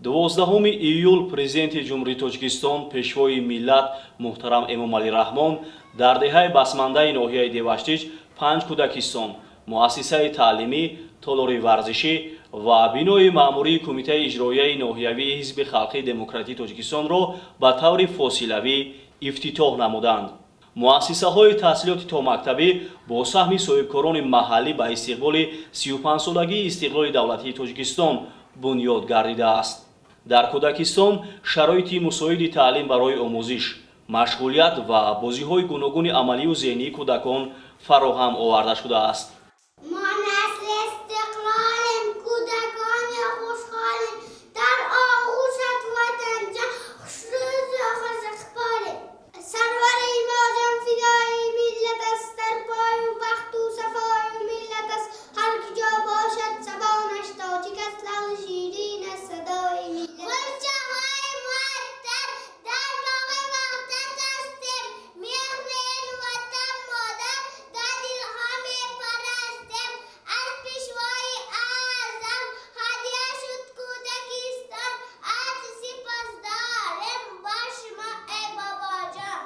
12 июл Президенти Ҷумҳурии Тоҷикистон, Пешвои миллат муҳтарам Эмомалӣ Раҳмон дар деҳаи Басмандаи ноҳияи Деваштич панҷ кӯдакистон, муассисаи таълимӣ, толори варзишӣ ва бинои маъмурии Кумитаи иҷроияи ноҳиявии Ҳизби халқии демократии Тоҷикистонро ба таври фосилавӣ ифтитоҳ намуданд. Муассисаҳои таҳсилоти томактабӣ бо саҳми соҳибкорони маҳаллӣ ба истиқболи 35-солагии истиқлоли давлатии Тоҷикистон бунёд гардидааст. Дар кӯдакистон шароити мусоиди таълим барои омӯзиш, машғулият ва бозиҳои гуногуни амалию зеҳнии кӯдакон фароҳам оварда шудааст. Мо насли истиқлолем, кӯдакони хушҳолем, дар оғӯшат, Ватанҷон, хушрӯзу хушиқболем. Сарвари мо ҷонфидои миллат аст, дар пою бахту сафою миллат аст. Ҳар куҷо бошад, забонаш тоҷик аст, лаъли ширин аст садои миллат. Ғунчаҳои муаттар дар боғи ваҳдат ҳастем, меҳри ин ватан модар дар дилҳо мепарастем. Аз Пешвои аъзам ҳадя шуд кӯдакистон, арзи сипос дорем ба шумо, эй бобоҷон.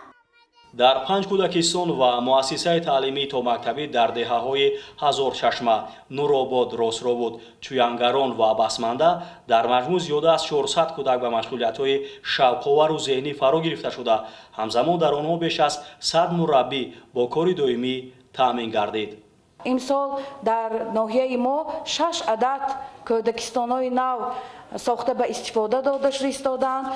Дар панҷ кӯдакистон ва муассисаи таълимии томактабӣ дар деҳаҳои Ҳазорчашма, Нуробод, Ростробуд, Чӯянгарон ва Басманда дар маҷмӯъ зиёда аз 400 кӯдак ба машғулиятҳои шавқовару зеҳнӣ фаро гирифта шуда, ҳамзамон дар онҳо беш аз 100 мураббӣ бо кори доимӣ таъмин гардид. Имсол дар ноҳияи мо шаш адад кӯдакистонҳои нав сохта ба истифода дода шуда истодаанд.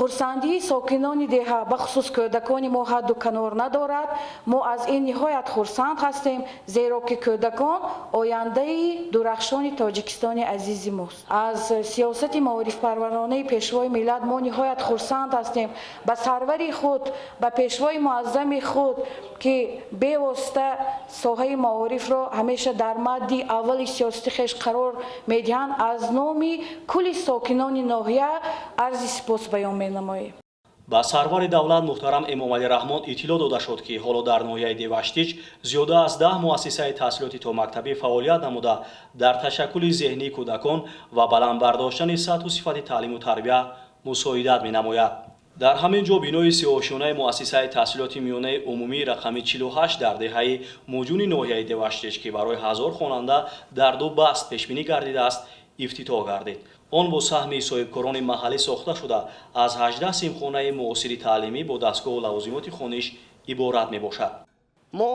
Хурсандии сокинони деҳа, бахусус кӯдакони мо, ҳадду канор надорад. Мо аз ин ниҳоят хурсанд ҳастем, зеро ки кӯдакон ояндаи дурахшони Тоҷикистони азизи мост. Аз сиёсати маорифпарваронаи Пешвои миллат мо ниҳоят хурсанд ҳастем. Ба сарвари худ, ба Пешвои муаззами худ, ки бевосита соҳаи маорифро ҳамеша дар мадди аввали сиёсати хеш қарор медиҳанд, аз номи кулли сокинони ноҳия арзи сипос баён менамоем. Ба сарвари давлат муҳтарам Эмомалӣ Раҳмон иттилоъ дода шуд, ки ҳоло дар ноҳияи Деваштич зиёда аз 10 муассисаи таҳсилоти томактабӣ фаъолият намуда, дар ташаккули зеҳнии кӯдакон ва баланд бардоштани сатҳу сифати таълиму тарбия мусоидат менамояд. Дар ҳамин ҷо бинои сеошёнаи муассисаи таҳсилоти миёнаи умумии рақами 48 дар деҳаи Муҷуни ноҳияи Деваштич, ки барои 1000 хонанда дар ду баст пешбинӣ гардидааст, ифтитоҳ гардид. Он бо саҳми соҳибкорони маҳаллӣ сохта шуда, аз 18 синфхонаи муосири таълимӣ бо дастгоҳу лавозимоти хониш иборат мебошад. Мо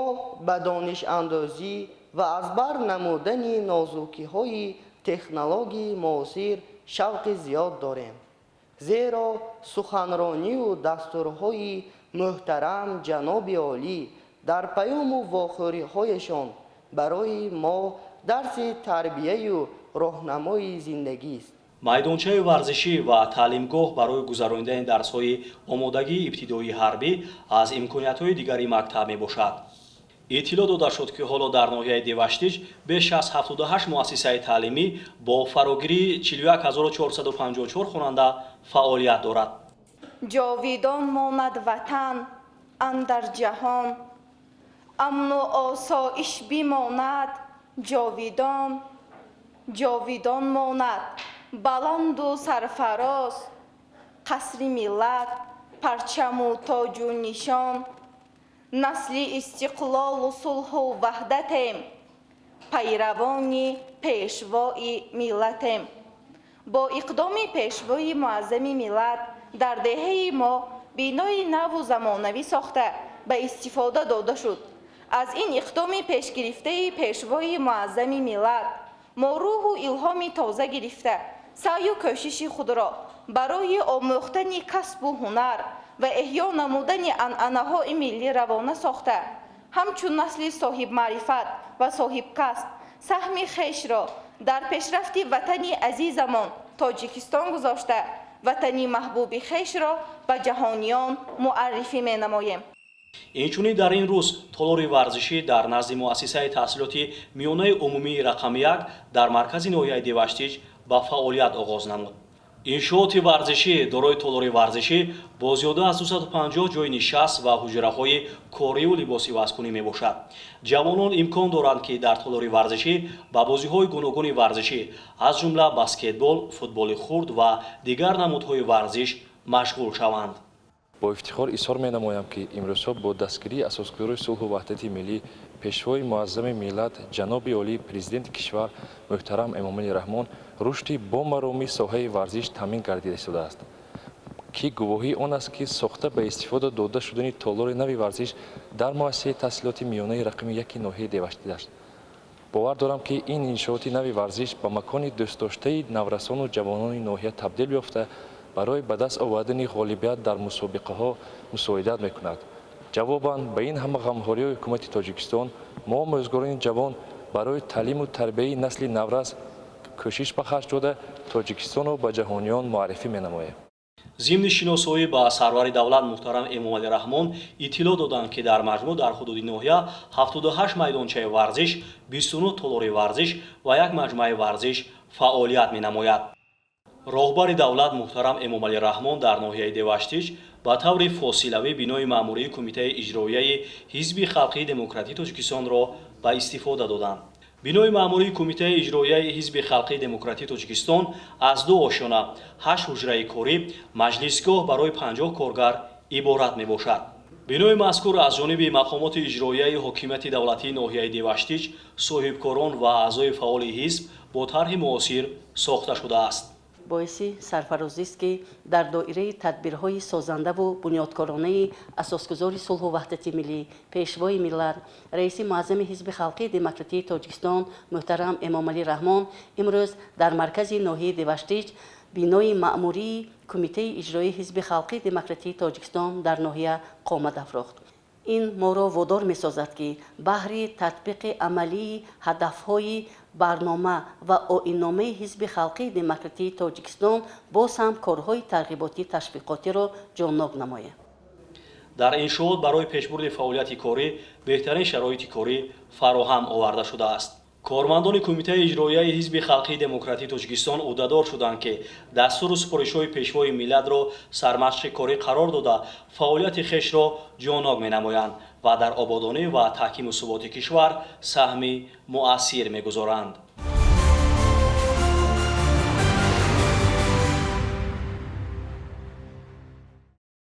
ба донишандозӣ ва аз бар намудани нозукиҳои технологияи муосир шавқи зиёд дорем, зеро суханронию дастурҳои муҳтарам ҷаноби олӣ дар паёму вохӯриҳояшон барои мо дарси тарбияю роҳнамои зиндагист. Майдончаи варзишӣ ва таълимгоҳ барои гузаронидани дарсҳои омодагии ибтидоии ҳарбӣ аз имкониятҳои дигари мактаб мебошад. Иттилоъ дода шуд, ки ҳоло дар ноҳияи Деваштич беш аз 78 муассисаи таълимӣ бо фарогирии 41 454 хонанда фаъолият дорад. Ҷовидон монад Ватан андар ҷаҳон, амну осоиш бимонад ҷовидон, ҷовидон монад баланду сарфароз қасри миллат, парчаму тоҷу нишон. Насли истиқлолу сулҳу ваҳдатем, пайравони Пешвои миллатем. Бо иқдоми Пешвои муаззами миллат дар деҳаи мо бинои наву замонавӣ сохта ба истифода дода шуд. Аз ин иқдоми пешгирифтаи Пешвои муаззами миллат мо рӯҳу илҳоми тоза гирифта, саъю кӯшиши худро барои омӯхтани касбу ҳунар ва эҳё намудани анъанаҳои миллӣ равона сохта, ҳамчун насли соҳибмаърифат ва соҳибкасб саҳми хешро дар пешрафти ватани азизамон Тоҷикистон гузошта, ватани маҳбуби хешро ба ҷаҳониён муаррифӣ менамоем. Инчунин дар ин рӯз толори варзишӣ дар назди муассисаи таҳсилоти миёнаи умумии рақами 1 дар маркази ноҳияи Деваштич ба фаъолият оғоз намуд. Иншооти варзишӣ дорои толори варзишӣ бо зиёда аз 250 ҷойи нишаст ва ҳуҷраҳои корию либосивазкунӣ мебошад. Ҷавонон имкон доранд, ки дар толори варзишӣ ба бозиҳои гуногуни варзишӣ, аз ҷумла баскетбол, футболи хурд ва дигар намудҳои варзиш машғул шаванд. Бо ифтихор изҳор менамоям, ки имрӯзҳо бо дастгирии асосгузори сулҳу ваҳдати миллӣ, пешвои муаззами миллат, ҷаноби олӣ, президенти кишвар муҳтарам Эмомалӣ Раҳмон рушди бомаромии соҳаи варзиш таъмин гардида истодааст, ки гувоҳии он аст, ки сохта ба истифода дода шудани толори нави варзиш дар муассисаи таҳсилоти миёнаи рақами яки ноҳияи Деваштич. Бовар дорам, ки ин иншооти нави варзиш ба макони дӯстдоштаи наврасону ҷавонони ноҳия табдил ёфта, барои ба даст овардани ғолибият дар мусобиқаҳо мусоидат мекунад. Ҷавобан ба ин ҳама ғамхориҳои ҳукумати Тоҷикистон, мо, омӯзгорони ҷавон, барои таълиму тарбияи насли наврас кӯшиш ба харҷ дода, Тоҷикистонро ба ҷаҳониён муаррифӣ менамоем. Зимни шиносоӣ ба сарвари давлат муҳтарам Эмомалӣ Раҳмон иттилоъ доданд, ки дар маҷмӯъ дар ҳудуди ноҳия 78 майдончаи варзиш, 29 толори варзиш ва як маҷмӯаи варзиш фаъолият менамояд. Роҳбари давлат муҳтарам Эмомалӣ Раҳмон дар ноҳияи Деваштич ба таври фосилавӣ бинои маъмурии Кумитаи иҷроияи Ҳизби халқии демократии Тоҷикистонро ба истифода доданд. Бинои маъмурии Кумитаи иҷроияи Ҳизби халқии демократии Тоҷикистон аз ду ошёна, ҳашт ҳуҷраи корӣ, маҷлисгоҳ барои 50 коргар иборат мебошад. Бинои мазкур аз ҷониби мақомоти иҷроияи ҳокимияти давлатии ноҳияи Деваштич, соҳибкорон ва аъзои фаъоли ҳизб бо тарҳи муосир сохта шудааст. Боиси сарфарозист, ки дар доираи тадбирҳои созандаву бунёдкоронаи асосгузори сулҳу ваҳдати миллӣ, пешвои миллат, раиси муаззами Ҳизби халқии демократии Тоҷикистон муҳтарам Эмомалӣ Раҳмон имрӯз дар маркази ноҳияи Деваштич бинои маъмурии Кумитаи иҷроии Ҳизби халқии демократии Тоҷикистон дар ноҳия қомат афрохт. Ин моро водор месозад, ки баҳри татбиқи амалии ҳадафҳои барнома ва оинномаи Ҳизби халқии демократии Тоҷикистон боз ҳам корҳои тарғиботӣ ташвиқотиро ҷоннок намоем. Дар иншоот барои пешбурди фаъолияти корӣ беҳтарин шароити корӣ фароҳам оварда шудааст. Кормандони Кумитаи иҷроияи Ҳизби халқии демократии Тоҷикистон ӯҳдадор шуданд, ки дастуру супоришҳои пешвои миллатро сармашқи корӣ қарор дода, фаъолияти хешро ҷоннок менамоянд ва дар ободонӣ ва таҳкиму суботи кишвар саҳми муассир мегузоранд.